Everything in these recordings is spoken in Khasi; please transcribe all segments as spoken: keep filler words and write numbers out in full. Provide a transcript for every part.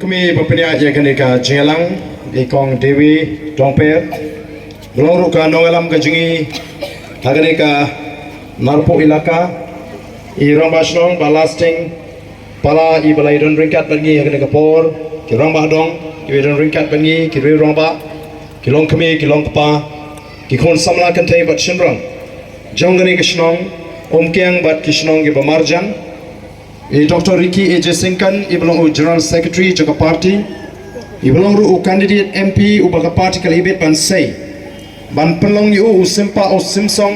Kmie ba pynïaid ïa kane ka jingïalang, i Kong Dewi Dongper, ba long ruh ka nongïalam ka jong ngi ha kane ka Narpuh ilaka, i Rangbah Shnong Bah Lasting Pala, i ba la ïadon ryngkat bad ngi ha kane ka por, ki Rangbah Dong ki ba ïadon ryngkat bad ngi, ki riew rangbah, ki longkmie ki longkpa, ki khun samla kynthei bad shynrang jong kane ka shnong Umkiang bad ki shnong ki ba marjan, i Doctor Ricky A J Syngkon, i ba long u General Secretary jong ka party, i ba long ruh u candidate M P u ba ka party ka la ibit ban sei ban pynlong ïa u u sympa u symsong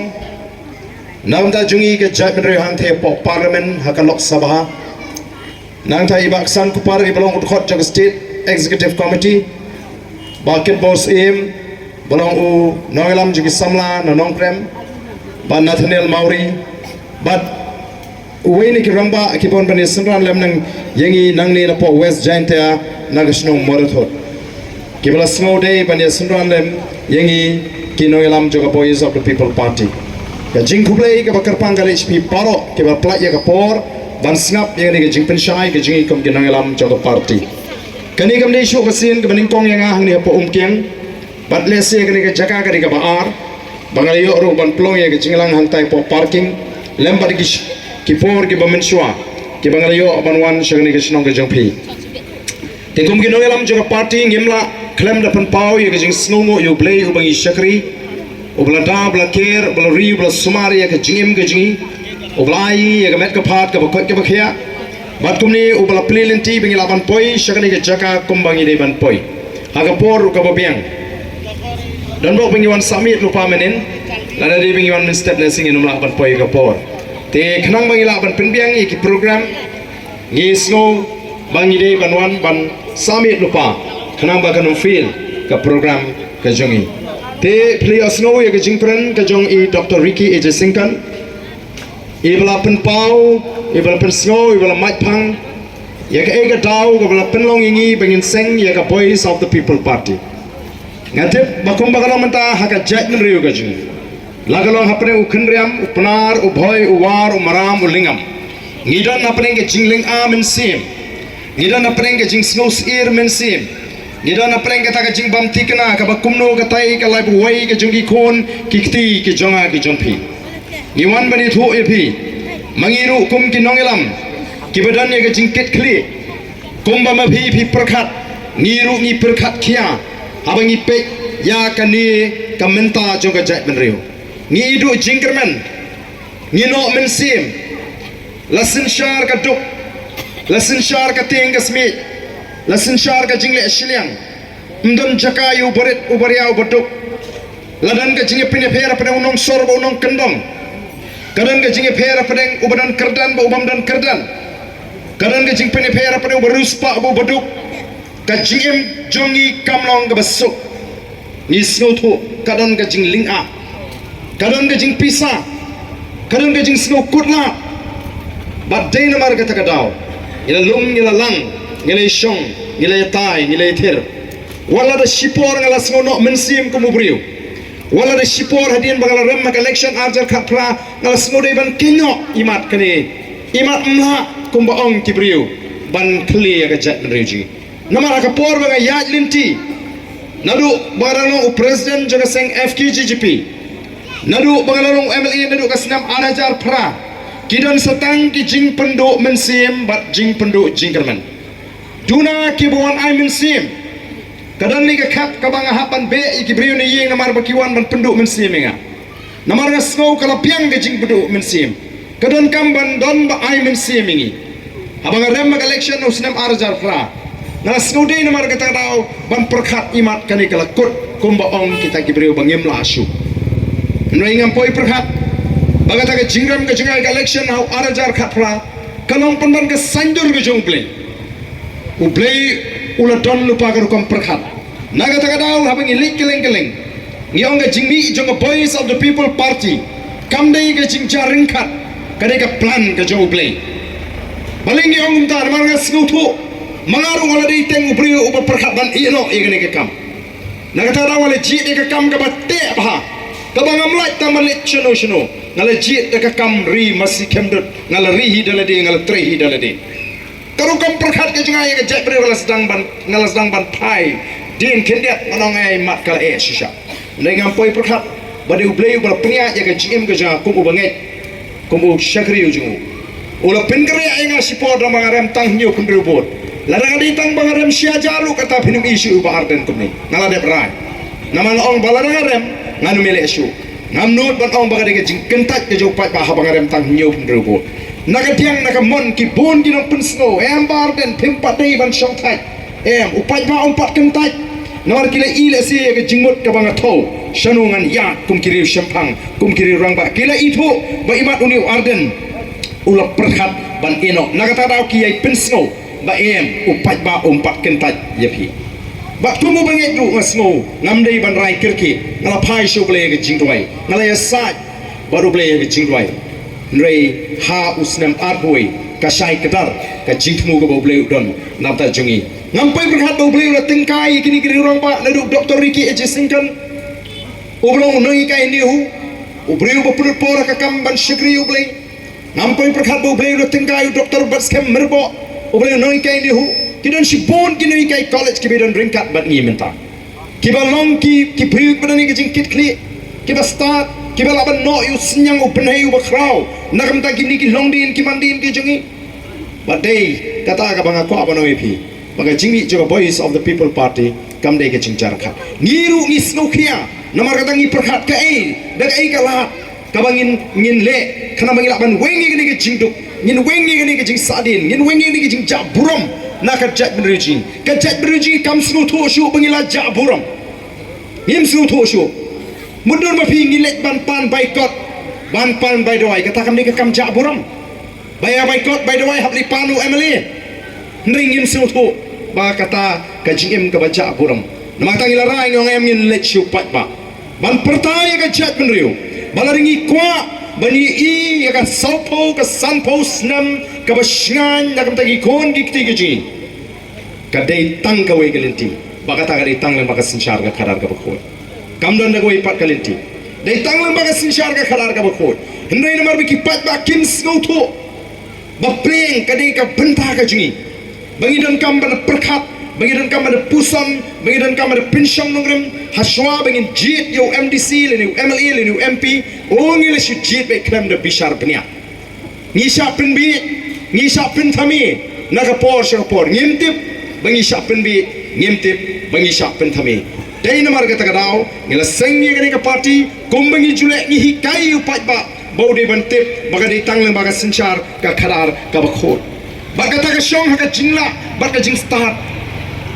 na ka bynta jong ngi ka jaitbynriew hangtei hapoh Parliament ha ka Lok Sabha. Nangta i Bah Ksan Kupar, i ba long u dkhot jong ka State Executive Committee, Bah Kitbor Syiem, ba long u nongïalam jong ki samla na Nongkrem, Bah Nathaniel Mawrie, bad uwei na ki rangbah ki ba wan ban ïasynran lem nang ïa ngi nangne napoh West Jaintia na ka shnong Mawryngkneng, ki ba la sngewdei ban ïasynran lem ïa ngi ki nongïalam jong ka Voice of the People Party. Ka jingkhublei ka ba kyrpang ka leit sha phi baroh ki ba pynlait ïa ka por ban sngap ïa kane ka jingpynshai ka jong ngi kum ki nongïalam jong ka party. Kane kam dei shuh ka sien ka ba nyngkong ïa nga hangne hapoh Umkiang. Bad lehse kane ka jaka ka dei ka ba ar ba nga la ïoh ruh ban pynlong ïa ka jingïalang hangtei hapoh parking lem bad ki sh-, ki por ki ba mynshuwa ki ba nga la ïoh ban wan sha kane ka shnong ka jong phi. Te kum ki nongïalam jong ka party ngim lah khlem da pynpaw ïa ka jingsngewnguh ïa U Blei u ba ngi shakri, u ba la da, u ba la ker, u ba la ri, u ba la sumar ïa ka jingim ka jong ngi, u ba la ai ïa ka met ka phad ka ba koit ka ba khiah. Bad kumne u ba la plie lynti ba ngi lah ban poi sha kane ka jaka kum ba ngi dei ban poi ha ka por ka ba biang. Don bok ba ngi wan sah miet lypa mynnin, lada dei ba ngi wan mynstep ne sngin ym lah ban poi ha ka por. Te khnang ba ngi lah ban pynbiang ïa ki program, ngi sngew ba ngi dei ban wan ban sah miet lypa khnang ba kan ym fail ka program ka jong ngi. Te phi la ïohsngew ïa ka jingkren ka jong i Doctor Ricky A J Syngkon, i ba la pynpaw, i ba la pynsngew, i ba la mait phang ïa kaei ka daw ka ba la pynlong ïa ngi ba ngin seng ïa ka Voice of the People Party. Nga tip ba kum ba ka long mynta ha ka jaitbynriew ka jong ngi, la ka long hapdeng u Khynriam, u Pnar, u Bhoi, u War, u Maram, u Lyngngam, ngi don hapdeng ka jinglynga mynsiem, ngi don hapdeng ka jingsngew syier mynsiem, ngi don hapdeng kata ka jingbam thikna ka ba kumno katai ka lai ba wei ka jong ki khun ki kti ki jong nga ki jong phi. Ngi wan ban ïathuh ïa phi, ma ngi ruh kum ki nongïalam ki ba don ïa ka jingkitkhlieh, kum ba ma phi phi pyrkhat, ngi ruh ngi pyrkhat khia haba ngi peit ïa kane ka mynta jong ka jaitbynriew. Ngi ïoh jingkyrmen, ngi noh mynsiem, la synshar ka duk, la synshar ka tieng ka smiej, la synshar ka jingleh shiliang. Ym don jaka ïa u barit u baria u baduk. La don ka jingïapynïapher hapdeng u nongsor bad u nongkyndong. Ka don ka jingïapher hapdeng u ba don kyrdan bad u bym don kyrdan. Ka don ka jingpynïapher hapdeng u bariewspah bad u baduk. Ka jingim jong ngi kam long ka ba suk. Ngi sngewthuh ka don ka jinglynga, ka don ka jingpisa, ka don ka jingsngew kut lad. Bad dei namar kata ka daw ngi la lum, ngi la lang, ngi la shong, ngi la ïatai, ngi la ïathir. Wat la da shipor nga la sngew noh mynsiem kum u briew. Wat la da shipor hadien ba nga la rem ha ka election ar hajar khatphra nga la sngew dei ban kynnoh imat kane imat mlak kum ba ong ki briew ban khlieh ïa ka jaitbynriew jong ngi. Namar ha ka por ba nga ïaid lynti, naduh ba nga dang long u president jong ka seng F K J G P, naduh ba nga dang long u M L A naduh ka snem ar hajar phra, ki don sa tang ki jingpynduh mynsiem bad jingpynduh jingkyrmen. Duna ki ba wan ai mynsiem. Ka don ne ka khap ka ba nga hap ban beh ïa ki briew na ïing namar ba ki wan ban pynduh mynsiem ïa nga. Namar nga sngew ka la biang ka jingpynduh mynsiem. Ka donkam ban don ba ai mynsiem ïa ngi. Haba nga rem ha ka election u snem ar hajar phra, nga la sngew dei namar kata ka daw ban pyrkhat imat kane ka la kut kum ba ong kita ki briew ba ngim lah shuh. Hynrei ngam poi pyrkhat ba kata ka jingrem ka jong nga ha ka election ha u ar hajar khatphra ka long pynban ka saiñdur ka jong U Blei. U Blei u la don lypa ka rukom pyrkhat. Na kata ka daw haba ngi leit kylleng kylleng ngi ong ka jingmih jong ka Voice of the People Party kam dei ka jingjia ryngkat, ka dei ka plan ka jong U Blei. Balei ngi ong kumta? Namar nga sngewthuh ma nga ruh nga la dei teng u briew uba pyrkhat ban ïeh noh ïa kane ka kam. Na kata ka daw nga la jied ïa ka kam ka ba teh bha, ka ba ngam lait tang ban leit shano shano. Nga la jied ïa ka kam ri masi khemdut, nga la ri hi da lade, nga la trei hi da lade. Ka rukom pyrkhat ka jong nga ïa ka jaitbynriew nga la sdang ban, nga la sdang ban phai dien khyndiat, nga ong ai mat ka la eh shisha. Hynrei ngam poi pyrkhat ba dei U Blei uba la pynïaid ïa ka jingim ka jong nga kum uba ngeit, kum u shakri u jong u. U la pynkhreh ïa nga shipor da ba nga rem tang hynñiew phew hynriew vote. Lada nga dei tang ba nga rem shi hajar ruh kata phin ym ïohi shuh u Bah Ardent kumne. Nga la dep rai. Namar nga ong ba lada nga rem ngan ym ïaleh shuh. Ngam nud ban ong ba ka dei ka jingkyntait ka jong u paidbah haba nga rem tang hynñiew phew hynriew vote. Na ka diang na ka mon ki bun ki nongpynsngew, em Bah Ardent phim pat dei ban shong thait. Em, u paidbah um pat kyntait. Namar ki la ïohi lehse ïa ka jingmut kaba nga thew. Shano ngan ïaid kum ki riew shemphang, kum ki riew rangbah. Ki la ithuh ba imat une u Ardent u la pyrkhat ban ïehnoh. Na kata ka daw ki ïai pynsngew ba em, u paidbah um pat kyntait ïa phi. Bad kum uba ngeit ruh nga sngew ngam dei ban rai kyrkieh, nga la phai sha U Blei ïa ka jingduwai, nga la ïasaid bad U Blei ïa ka jingduwai. Hynrei ha u snem arphew wei ka shai kdar ka jingthmu kaba U Blei u don na bynta jong ngi. Ngam poi pyrkhat ba U Blei u la tyngkai ïa kine ki riew rangbah naduh Doctor Ricky A J Syngkon, uba long u nonghikai NEHU, u briew uba pynlut por ha ka kam ban shakri U Blei. Ngam poi pyrkhat ba U Blei u la tyngkai u Doctor Batskhem Myrboh, uba long u nonghikai NEHU. Ki don shibun ki nonghikai college kiba don ryngkat bad ngi mynta, kiba long ki, ki briew kiba don ïa ka jingkitkhlieh, kiba stad, kiba lah ban noh ïa u synñiang u bnai uba khraw na ka bynta kine ki longdien ki mandien ki jong ngi. Bad dei kata kaba nga kwah ban ong ïa phi ba ka jingmih jong ka Voice of the People Party kam dei ka jingjia ryngkat. Ngi ruh ngi sngewkhia, namar kata ngi pyrkhat kaei da kaei ka lad kaba ngin, ngin leh khnang ba ngin lah ban weng ïa kane ka jingduk, ngin weng ïa kane ka jingsahdien, ngin weng ïa kane ka jingjah burom na ka jaitbynriew jong ngi. Ka jaitbynriew jong ngi kam sngewthuh shuh ba ngi la jah burom. Ngim sngewthuh shuh. Mutdur ma phi ngi leit ban pan boycott, ban pan bai dawai, kata kam dei ka kam jah burom? Ba ïa boycott bai dawai hap leit pan u MLA. Hynrei ngim sngewthuh ba kata ka jingim kaba jah burom. Namar kata ngi la rai, ngi ong em, ngin leit sha u paidbah ban pyrta ïa ka jaitbynriew ba lada ngi kwah ban ïohi ïa ka sawphew ka sanphew snem kaba shngaiñ na ka bynta ki khun ki kti ki jong ngi, ka dei tang kawei ka lynti, ba kata ka dei tang lyngba ka synshar ka khadar kaba khuid. Kam don da kawei pat ka lynti. Dei tang lyngba ka synshar ka khadar kaba khuid. Hynrei namar ba ki paidbah kim sngewthuh ba pleng ka dei ka bynta ka jong ngi, ba ngi donkam ban da pyrkhat, ba ngi donkam ban da puson, ba ngi donkam ban da pynshong nongrim. Hashwa ba ngin jied ïa u MDC lane u MLA lane u MP, u ngi la shu jied beit khlem da bishar bniat. Ngi shah pynbieit, ngi shah pynthame na ka por sha ka por. Ngim tip ba ngi shah pynbieit, ngim tip ba ngi shah pynthame. Dei namar kata ka daw ngi la seng ïa kane ka party, kumba ngi ju leh, ngi hikai ïa u paidbah ba u dei ban tip ba ka dei tang lyngba ka synshar ka khadar kaba khuid. Bad kata ka shong ha ka jinglah bad ka jingstad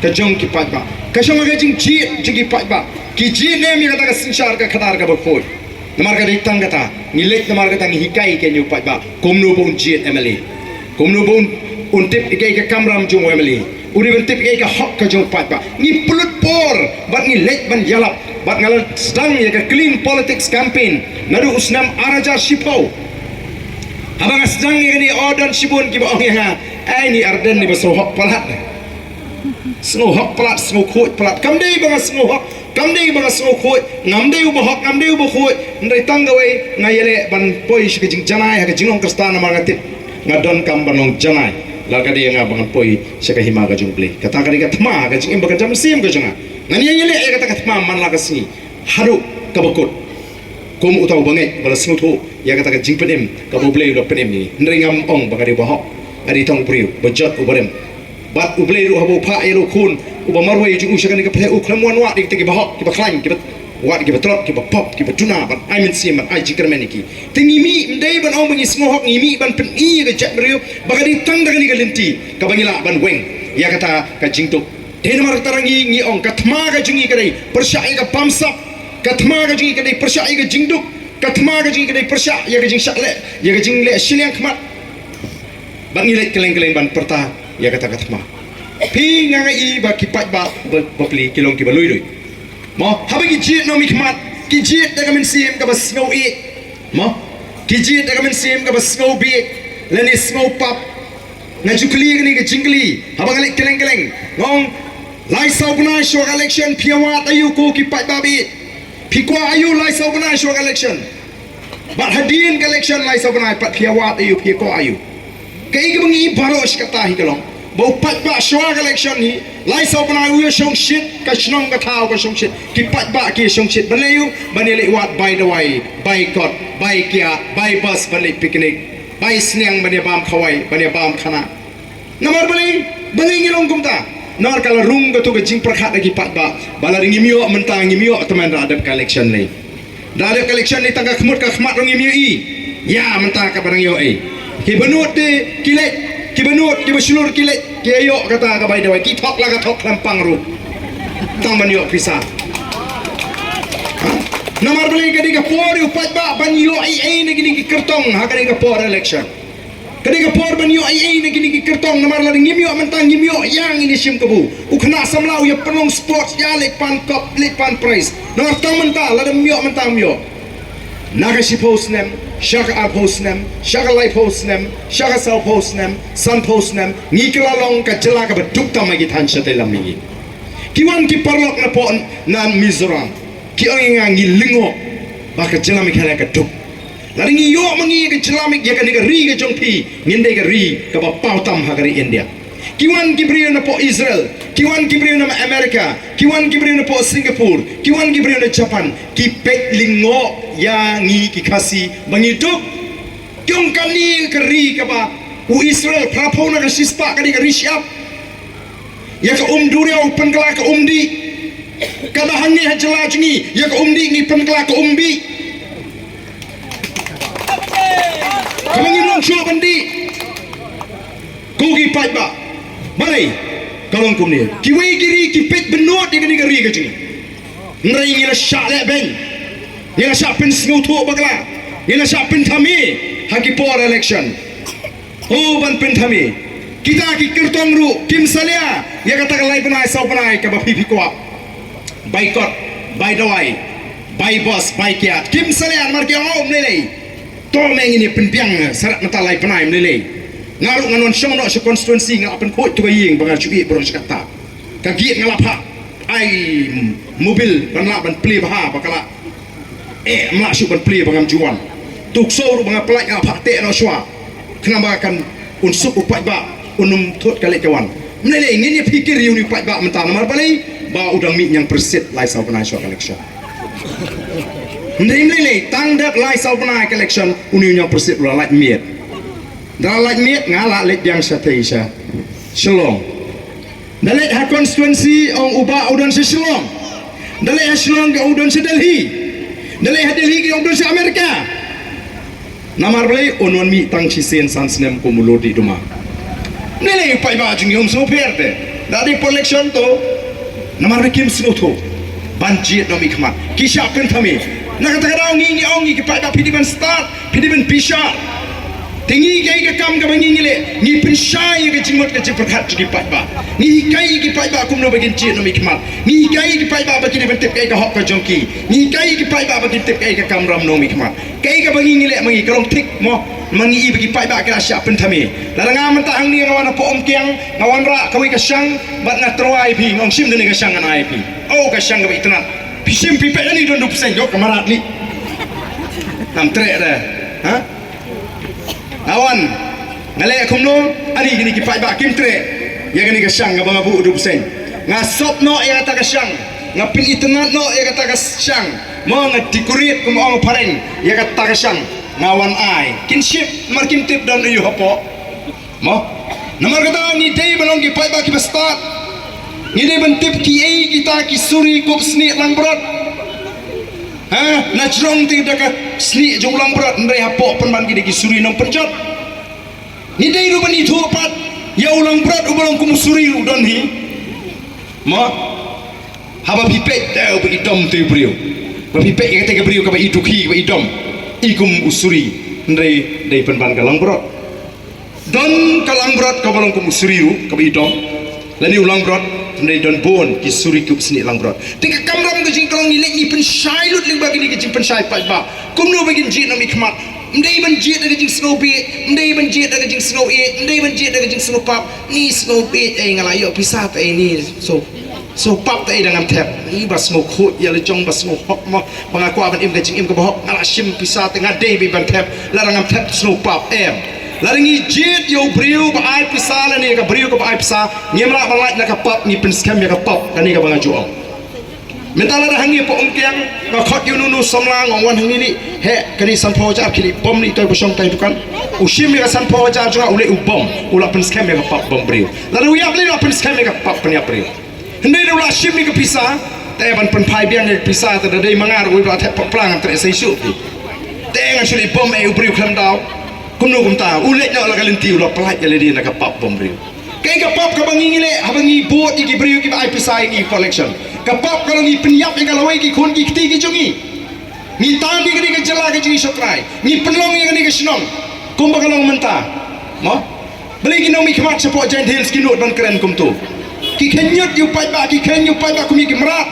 ka jong ki paidbah, ka shong ha ka jingjied jong ki paidbah. Ki jied ne em ïa kata ka synshar ka khadar kaba khuid? Namar ka dei tang kata, ngi leit namar kata, ngi hikai ïa u paidbah kumno ba un jied MLA, kumno ba un, un tip ïa ka kamram jong u MLA, u dei ban tip ïa ka hok ka jong u paidbah. Ngi pynlut por bad ngi leit ban ïalap, bad nga la sdang ïa ka clean politics campaign naduh u snem ar hajar shiphew. Haba nga sdang ïa kane, o, don shibun kiba ong ïa nga, "Ai, une Ardent ne ba sngewhok palat." Sngewhok palat, sngewkhuid palat. Kam dei ba nga sngewhok, kam dei ba nga sngewkhuid, ngam dei uba hok, ngam dei uba khuid. Hynrei tang kawei nga ïaleh ban poi sha ka jingjanai ha ka jinglong Khristan namar nga tip nga donkam ban long janai. Lada ka dei ïa nga ba ngan poi sha ka hima ka jong u Blei, kata ka dei ka thma ka jingim ba ka jam siem ka jong nga. Ngan ïa ïaleh ïa kata ka thma man la ka sngi haduh kaba kut, kum uta uba ngeit ba la sngewthuh ïa kata ka jingpynim kaba u Blei u la pynim ïa ngi. Hynrei ngam ong ba ka dei uba hok, ka dei tang u briew ba jot uba rim. Bad u Blei ruh haba u phah ïa la u khun uba marwei jong u sha kane ka pyrthei, u khlem wan wad ïa kita kiba hok, kiba khlaiñ, kiba wad, kiba tlot, kiba pop, kiba duna, ban ai mynsiem, ban ai jingkyrmen ïa ki. Te ngi mih, ym dei ban ong ba ngi sngewhok, ngi mih ban pyni ïa ka jaitbynriew ba ka dei tang da kane ka lynti kaba ngi lah ban weng ïa kata ka jingduk. Dei namar kata ngi, ngi ong ka thma ka jong ngi ka dei pyrshah ïa ka bamsap, ka thma ka jong ngi ka dei pyrshah ïa ka jingduk, ka thma ka jong ngi ka dei pyrshah ïa ka jingshah leh, ïa ka jingleh shiliang khmat. Bad ngi leit kylleng kylleng ban pyrta ïa kata ka thma. Phi, nga nga i ba ki paidbah ba, bapli ki long kiba lui lui. Mo, haba ki jied na u mihkhmat, ki jied da ka mynsiem kaba sngew ïeit. Mo, ki jied da ka mynsiem kaba sngew bieit lane sngew pap. Nga ju kylli kane ka jingkylli haba nga leit kylleng kylleng. Nga ong, lai saw bnai shuwa ka election phi ïa wad aïu ko ki paidbah baieit? Phi kwah aïu lai saw bnai shuwa ka election? Bad hadien ka election lai saw bnai pat phi ïa wad aïu, phi ïa kwah aïu? Kaei kaba ngi i baroh shi katta hi ka long, Ba u paidbah shuwa ka election hi, lai saw bnai u ïa shongshit, ka shnong ka thaw ka shongshit, ki paidbah ki shongshit, ban leh ïa u, ban ïa leh wat bai dawai, bai kot, bai kiad, bai bus, ban leh picnic, bai sniang, ban ïa bam khawai, ban ïa bam khana. Namar balei, balei ngi long kumta? Namar ka la rung katu ka jingpyrkhat na ki paidbah, ba lada ngim ïoh mynta ngim ïoh tymmen da dep ka election lei. Da dep ka election lei tang ka khmut ka khmat ruh ngim ïohi. Ïa mynta kaba dang ïohi. Kiba nud te ki leit, kiba nud, kiba shlur ki leit, ki ïoh kata ka bai dawai, ki thok la ka thok khlem pang ruh. Tang ban ïoh pisa. Ha? Namar balei ka dei ka por ïa u paidbah ban ïoh ei ei na kine ki kyrtong ha ka dei ka por election. Ka dei ka por ban ïoh ei ei na kine ki kyrtong namar lada ngim ïoh mynta ngim ïoh ïa ngin ïa shim kabu. U khynnah samla u ïa pynlong sports ïa leit pan cup leit pan prize. Namar tang mynta lada ngim ïoh mynta ngim ïoh. Na ka shiphew snem, sha ka arphew snem, sha ka laiphew snem, sha ka sawphew snem, sanphew snem, ngi kylla long ka jylla kaba duk tam ha ki thaiñ shatei lam mihngi. Ki wan ki paralok na pdeng na Mizoram. Ki ong ïa nga ngi lyngngoh ba ka jylla Meghalaya ka duk. Lada ngi ïoh ma ngi ïa ka jylla Meg ïa kane ka ri ka jong phi, ngin dei ka ri kaba paw tam ha ka ri India. Ki wan ki briew na pdeng Israel, ki wan ki briew na America, ki wan ki briew na pdeng Singapore, ki wan ki briew na Japan, ki peit lyngngoh ïa ngi ki Khasi ba ngi duk. Ki ong kane ka ri kaba u Israel phra phew na ka shispah ka dei ka ri shyiap. Ïa ka um duriaw pynkylla ka um dih. Ka da hangne ha jylla jong ngi ïa ka um dih ngi pynkylla ka um bih. Kaba ngim long shuh ban dih. Ko ki paidbah. Balei? Ka long kumne. Kiwei ki ri ki peit bynnud ïa kane ka ri ka jong ngi. Hynrei ngi la shah lehbeiñ. Ngi la shah pynsngewthuh bakla. Ngi la shah pynthame ha ki por election. Ho ban pynthame. Kita ki kyrtong ruh kim salia ïa kata ka lai bnai saw bnai kaba phi phi kwah. Bai kot, bai dawai, bai bus, bai kiad. Kim salia namar ki ong ym lei lei. To me ngin ïa pynbiang sharak mynta lai bnai ym lei lei. Nga ruh ngan wan shong noh sha constituency nga la pynkhuid tu ka ïing ba nga shu ïeh briew sha kata. Ka gate nga la phah ai mobil ban lah ban plie bha ba ka lah. Eh, ym lah shuh ban plie ba ngam ju wan. Tu ksew ruh ba nga pynlait nga phah teh noh shuwa. Khnang ba kan un suk u paidbah un ym thut ka leit ka wan. Ym lei lei ngin ïa phikir ïa une u paidbah mynta namar balei ba u dang mih ñiangpyrsit lai saw bnai shuwa ka election. Ym lei lei tang dep lai saw bnai ka election une u ñiangpyrsit u la lait miet. Da lait miet nga la leit biang shatei sha Shillong. Da leit ha constituency ong u Bah u don sha Shillong. Da leit ha Shillong ki ong u don sha Delhi. Da leit ha Delhi ki ong u don sha America. Namar balei un wan mih tang shisien san snem kum u Lurdi Duma. Ym lei lei u paidbah jong ngi um sngewpher te. Da dei por election to. Namar ba kim sngewthuh ban jied noh mihkhmat. Ki shah pynthame. Na kata ka daw ngi ngi ong ngi ki paidbah phi dei ban stad, phi dei ban bishar. Te ngi kaei ka kam kaba ngi ngi leh, ngi pynshai ïa ka jingmut ka jingpyrkhat jong ki paidbah. Ngi hikai ïa ki paidbah kumno ba kin jied noh mihkhmat. Ngi hikai ïa ki paidbah ba ki dei ban tip kaei ka hok ka jong ki. Ngi hikai ïa ki paidbah ba kin tip kaei ka kamram noh mihkhmat. Kaei kaba ngi ngi leh ma ngi ka long thik mo. Ma ngi i ba ki paidbah ki la shah pynthame. Lada nga mynta hangne nga wan hapoh Umkiang nga wanrah kawei ka shang bad nga tyrwa ïa phi nga ong shim kane ka shang ngan ai ïa phi. Oh ka shang kaba itynnad. Phi shim phi peit ani don du pseng jong ka marat ni. Ngam treh de. Ha? Nga wan. Nga leh kumno? Ani kine ki paidbah kim treh ïa kane ka shang kaba nga buh du pseng. Nga sop noh ïa kata ka shang. Nga pynitynnad noh ïa kata ka shang. Mo nga decorate kum ong phareng ïa kata ka shang. Nga wan ai. Kin shim mar kim tip don aïu hapoh. Mo. Namar kata ngi dei ban long ki paidbah kiba stad. Ngi dei ban tip kiei kita ki suri kup snieh langbrot. Ha, na jrong te da ka snieh jong langbrot hynrei hapoh pynban ki dei ki suri nongpynjot. Ngi dei ruh ban ithuh pat ïa u langbrot uba long kum u suri u don hi. Mo. Haba phi peit te uba i dom te u briew. Ba phi peit ïa kata ka briew kaba i dukhi kaba i dom. I kum u suri hynrei dei pynban ka langbrot. Don ka langbrot kaba long kum u suri ruh kaba i dom. Lane u langbrot hynrei don bun ki suri kup snieh langbrot. Te ka kamram ka jingkhlong ngi leh ngi pynshai lut lyngba kine ki jingpynshai paidbah. Kumno ba kin jied noh mihkhmat. Ym dei ban jied da ka jingsngewbit, ym dei ban jied da ka jingsngewieit, ym dei ban jied da ka jingsngewpap. Ni sngewbit ei nga la ïoh pisa te ei ni so. Sngewpap te ei da ngam thep. Ni ba sngewkhuid ïa la jong ba sngewhok mo. Ba nga kwah ban im ka jingim kaba hok nga la shim pisa te nga dei ba ban thep. Lada ngam thep sngewpap em. Lada ngi jied ïa u briew ba ai pisa lane ka briew kaba ai pisa, ngim lah ban lait na ka pap, ngi pynskhem ïa ka pap, kane kaba nga ju ong. Mynta lada hangne hapoh Umkiang nga khot ïa uno uno u samla, nga ong wan hangne lei, heh, kane sanphew hajar khie leit bom lei, to ba shong tang dukan. U shim ïa ka sanphew hajar jong nga, u leit u bom, u la pynskhem ïa ka pap bom briew. Lada u ïap lei, u la pynskhem ïa ka pap pynïap briew. Hynrei lada u la shim ïa ka pisa, te ban pynphai biang ïa ka pisa, te da dei ma nga ruh, u la thep plang, te sa shu phi. Te ngan shu leit bom ïa u briew khlem daw. Kumno kumta, u leit noh la ka lynti, u la pyllait ïa lade na ka pap bom briew. Kaei ka pap kaba ngi ngi leh haba ngi bud ïa ki briew kiba ai pisa ïa ngi ha ka election? Ka pap ka long ngi pynïap ïa ka lawei ki khun ki kti ki jong ngi. Ngi tan ïa kane ka jylla ka jong ngi sha trai, ngi pynlong ïa kane ka shnong kumba ka long mynta. Mo? Balei ki nongmihkhmat shapoh Jaintia Hills ki nud ban kren kumto? Ki khynñiut ïa u paidbah, ki kheiñ ïa u paidbah kum ïa ki mrad.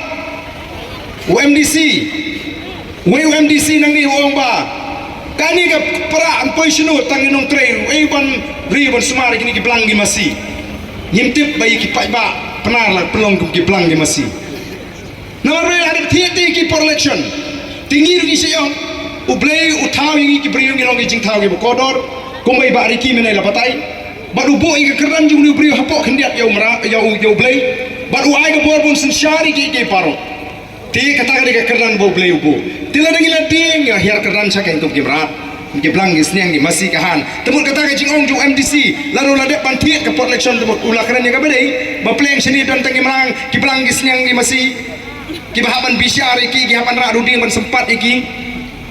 U MDC, uwei u MDC nangne u ong ba kane ka pra yn poi shano, tang ïa u nongtrei, uei ban ri ban sumar ïa kine ki blang ki masi. Ngim tip ba ïa ki paidbah Pnar la pynlong kum ki blang ki masi. Namar balei? La dep thied te ïa ki por election. Te ngi ruh ngi sa ïoh, U Blei u thaw ïa ngi ki briew, ngi long ki jingthaw kiba kordor. Kumba i Bah Ricky mynne la batai, bad u buh ïa ka kyrdan jong une u briew hapoh khyndiat ïa u mra, ïa u, ïa U Blei. Bad u ai ka bor ban synshar ïa ki, ïa ki baroh. Te kata ka dei ka kyrdan ba U Blei u buh. Te lada ngi la die, ngi la hiar kyrdan sha ka kum ki mrad, ki blang ki sniang, ki masi, ka han. Te mut kata ka jingong jong u MDC, lada u la dep ban thied ka por election, te mut u la kren ïa kaba dei. Ba pleng shane don tang ki mrad, ki blang ki sniang, ki masi, kiba hap ban bishar ïa ki, ki hap ban rah ruding ban sympat ïa ki.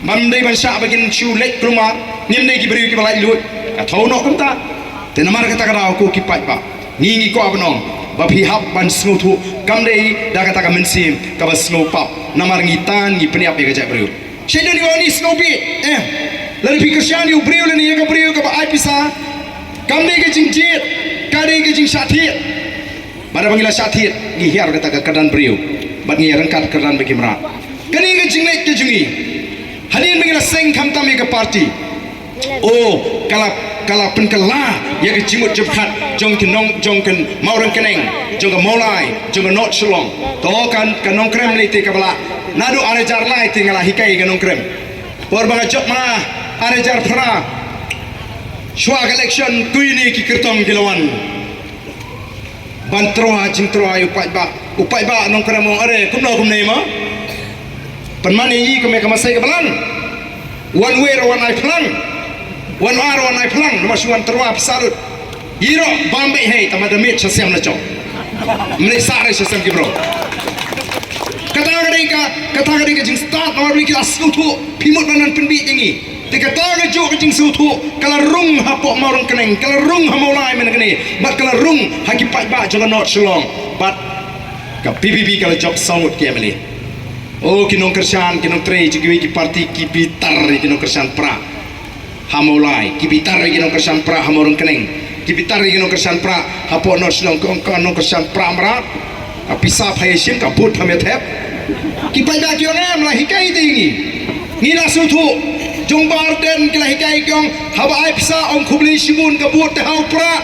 Bym dei ban shah ba kin shu leit kulmar, ngim dei ki briew kiba laitluid. Ka thew noh kumta. Te namar kata ka daw, ko ki paidbah, ngi ngi kwah ban ong ba phi hap ban sngewthuh, kam dei da kata ka mynsiem kaba sngewpap. Namar ngi tan ngi pynïap ïa ka jaitbynriew. Shisha ngi ong ngi sngewbha, eh, lada phi kyrshan ïa u briew lane ïa ka briew kaba ai pisa, kam dei ka jingjied, ka dei ka jingshah thied. Bad haba ngi la shah thied, ngi hiar kata ka kyrdan briew, bad ngi ryngkat kyrdan bad ki mrad. Kane ka jingleh ka jong ngi, hadien ba ngi la seng khamtam ïa ka party, o, ka la, ka la pynkylla ïa ka jingmut jingpyrkhat jong ki nong, jong ka Mawryngkneng, jong ka Mawlai, jong ka North Shillong. To ka, ka Nongkrem lei te kaba la, naduh ar hajar lai te nga la hikai ïa ka Nongkrem. Por ba nga jop ma nga, ar hajar phra, shuwa ka election, kine ki kyrtong ki la wan ban tyrwa jingtyrwa ïa u paidbah. U paidbah Nongkrem u ong, are, kumno kumne mo? Pynman ïa ngi kum ïa ka masai ka blang. Wan wer wan ai phlang. Wan ar wan ai phlang, namar shu wan tyrwa pisa lut. Ïaroh bam beit hei, tangba da miet sha sem la jong. Mlei sah re sha sem ki briew. Kata ka dei ka, kata ka dei ka jingstad, namar ba ki la sngewthuh, phi mut ban pynbieit ïa ngi. Te kata kajuh ka jingsngewthuh ka la rung hapoh Mawryngkneng, ka la rung ha Mawlai mynne kane, bad ka la rung ha ki paidbah jong ka North Shillong, bad ka VPP ka la jop saw ngut ki MLA. O, ki nongkyrshan, ki nongtrei jong kiwei ki party ki bitar ïa ki nongkyrshan Prah ha Mawlai, ki bitar ïa ki nongkyrshan Prah ha Mawryngkneng, ki bitar ïa ki nongkyrshan Prah hapoh North Shillong, ki ong ka nongkyrshan Prah mrad. Ka pisa phai shim, ka vote phai thep. Ki paidbah ki ong em, la hikai te ngi. Ngi la sngewthuh, jong Bah Ardent ki la hikai, ki ong haba ai pisa ong khublei shibun, ka vote te ha u Prah.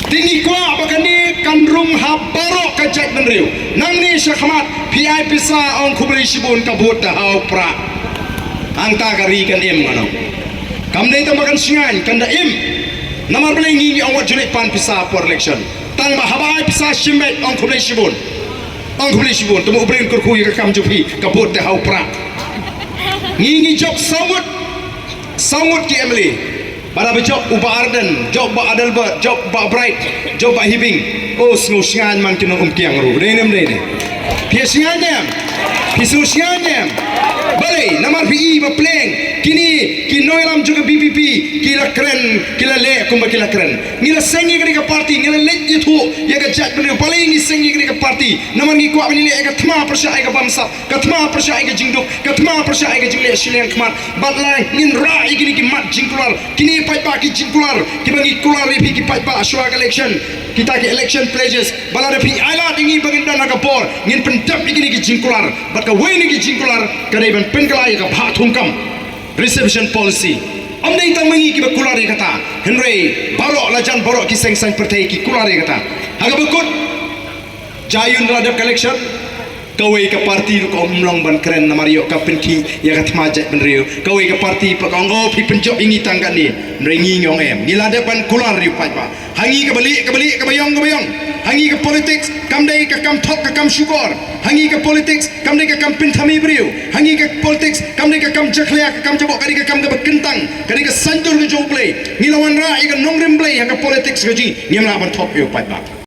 Te ngi kwah ba kane kan rung ha baroh ka jaitbynriew. Nangne shakhmat phi ai pisa ong khublei shibun, ka vote te ha u Prah. Hangta ka ri kan im, ngan ong. Kam dei tang ba kan shngaiñ, kan da im. Namar balei? Ngi ngi ong wat ju leit pan pisa por election. Tangba haba ai pisa shim beit, ong khublei shibun. Ong khublei shibun, te mut u Blei un kyrkhu ïa ka kam jong phi, ka vote te ha u Prah. Ngi ngi jop saw ngut, saw ngut ki MLA. Bad haba jop u Bah Ardent, jop Bah Adelbert, jop Bah Bright, jop Bah Hibing. O, sngew shngaiñ man ki nong Umkiang ruh. Dei ne ym dei ne? Phi sngew shngaiñ ne em? Phi sngew shngaiñ ne em? Balei? Namar phi i ba pleng kine ki nongïalam jong ka VPP ki la kren, ki la leh kumba ki la kren. Ngi la seng ïa kane ka party, ngi la leit ïathuh ïa ka jaitbynriew balei ngi seng ïa kane ka party. Namar ngi kwah ban ïaleh ïa ka thma pyrshah ïa ka bamsap, ka thma pyrshah ïa ka jingduk, ka thma pyrshah ïa ka jingleh shiliang khmat. Bad la ngin rah ïa kine ki mat jingkular, kine paidbah ki jingkular kiba ngi kular ïa phi ki paidbah shuwa ka election. Kita ki election pledges, ba lada phi ailad ïa ngi ba ngin don ha ka bor, ngin pyndep ïa kine ki jingkular. Bad kawei na ki jingkular ka dei ban pynkylla ïa ka bhah thungkam, reservation policy. Ym dei tang ma ngi kiba kular ïa kata, hynrei baroh la jan, baroh ki seng saiñ pyrthei ki kular ïa kata. Ha kaba kut, jaiun la dep ka election, Kawei ka parti ruh ka ym long ban kren namar ïoh ka pynkhih ïa ka thma jaitbynriew. Kawei ka parti pat ka ong, oh, phi pynjop ïa ngi tang katne. Hynrei ngi ngi ong em, ngi la dep ban kular ïa u paidbah. Ha ngi kaba lieh kaba lieh, kaba ïong kaba ïong. Ha ngi ka politics kam dei ka kam thok ka kam shukor. Ha ngi ka politics kam dei ka kam pynthame briew. Ha ngi ka politics kam dei ka kam jakhlia ka kam jaboh, ka dei ka kam kaba kyntang, ka dei ka saiñdur ka jong U Blei. Ngi la wanrah ïa ka nongrim Blei ha ka politics ka jong ngi, ngim lah ban thok ïa u paidbah.